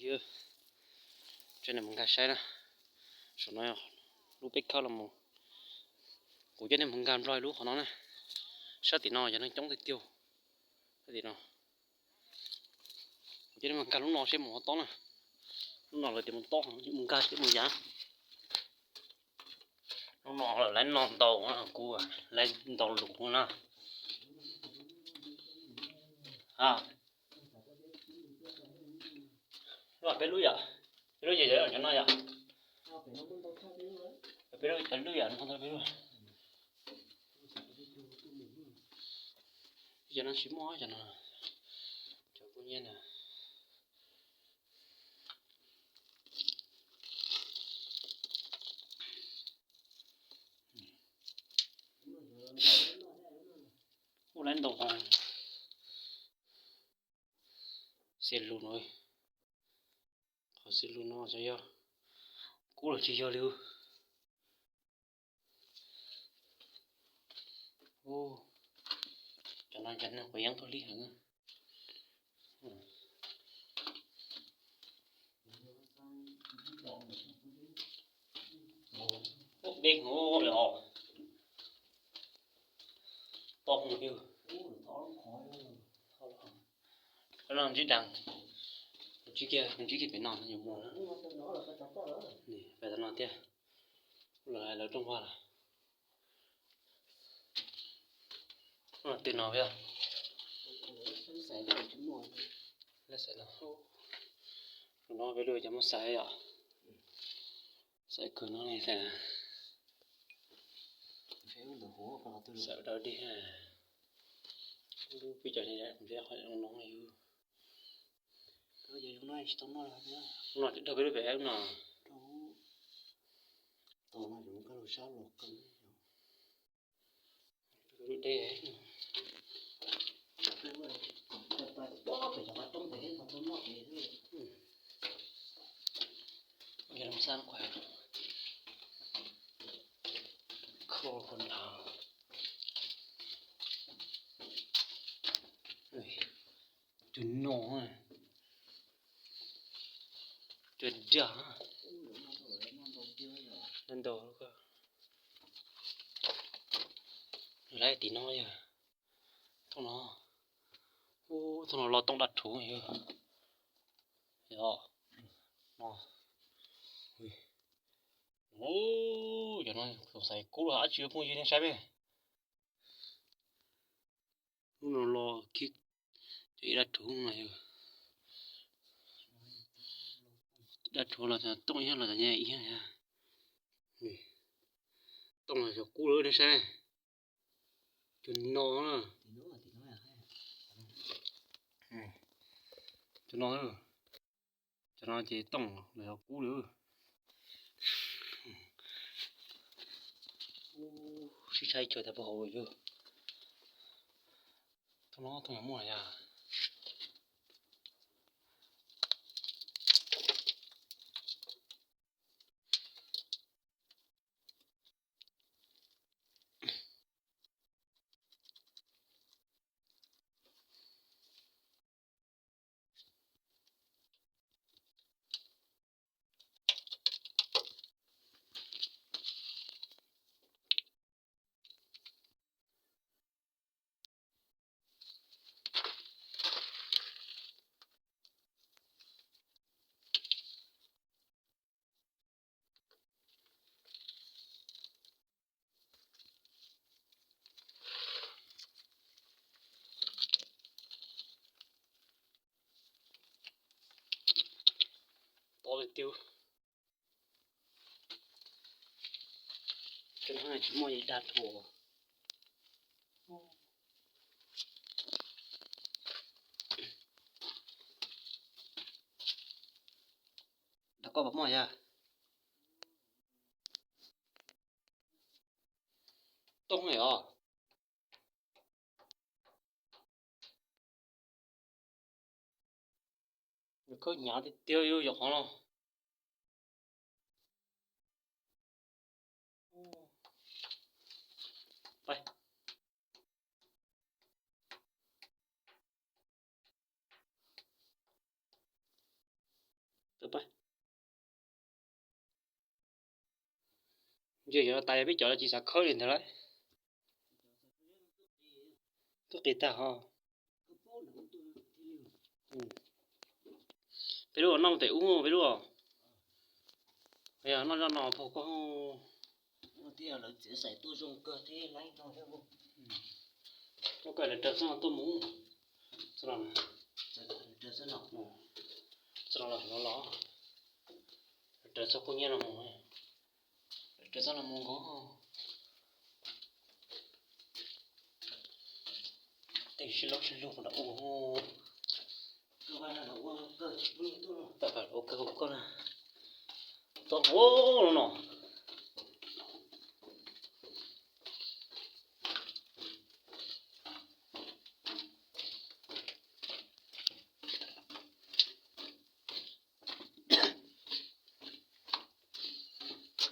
Coj nej mus nkag saib na, saum no lub peb khawb los mus. Kuv coj nej mus nkag nplog lub qhov no na, sab tim no cov neeg coob tiag tiag. Sab tim no, kuv coj nej mus nkag lub no seb mus qhov tob na. Lub no lawv tias mus tob, mus nkag seb mus yav. Lub no lawv laib no ntau, kuv laib ntau lus na. Lub peb lub yom, peb lub yog cov no yom. Peb lub, peb lub yom, no peb lub. Cov no tsis muaj cov no, cov kuj nyiaj na. Kuj laib ntau, xiav lus no, qhov xiav lus no xyov yog kub los tsis yog li. Cov no cov neeg quav yeeb tuaj li heev. Ub, deb heev os. Tau heev li. Qhov no ntsib deev, ntsib kiag, ntsib kiag pem no yuav mus. Pem no tiag, lawv rooj vag lawm. Twg no peb, lawv xaiv no, no peb lub cov muab xaiv yom. Xaiv kawg no li xaiv, xaiv dawb dig. Lub peb cov no, no yus, no dhau peb lub pem no. Dej. Yog lub xab kuaj, kho kho nrad. Cov no, cov dag, ntau, lawv tim no yog thooj no, thooj no los tooj dab rhuv yog, yog no. Ub, cov no xaiv kub los dab tsi phooj ywg nej saib peb. Lub no los kiag, cov ib dab rhuv no yog, dab rhuv los tooj ib los ib, tooj los cov kub lawm nej saib. Cov no, cov no, cov no ces tooj los cov kub lawm. Sib saib tso tas pab hauv yog, thooj no thooj no muaj yog. Tau li tiag. Cov no tsis muaj li dag rhuv. Dag koj puas muaj yog? Tooj li os. Khawb hnyav tiag tiag yus yog qhov no. Ntsia yog no tas yog peb cov los tsis xav khawb li ntawd lawm. Twb qis tag ho. Peb lub noj pem ub peb lub. Yog noj zoj no pog koj. Lawv txiav xais tuaj zoo kawg thiab laiv no thiab. Koj lawv raws txoj no tuaj mus. Txoj no, txoj no los los, lawv raws txoj kub hnyiab no mus, lawv raws txoj no mus nkaus. Tej sib laub sib lug nram ub. Ua kawg ua koj na. Txoj no no.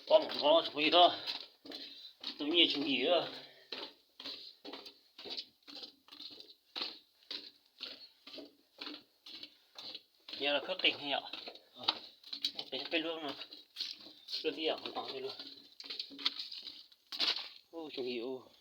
Pom no tsis pom yim, tus nyiaj tsis yim. Yog los khawb qis yom. Qis peb lub no, lub tib yam qhov no. Tsis yim.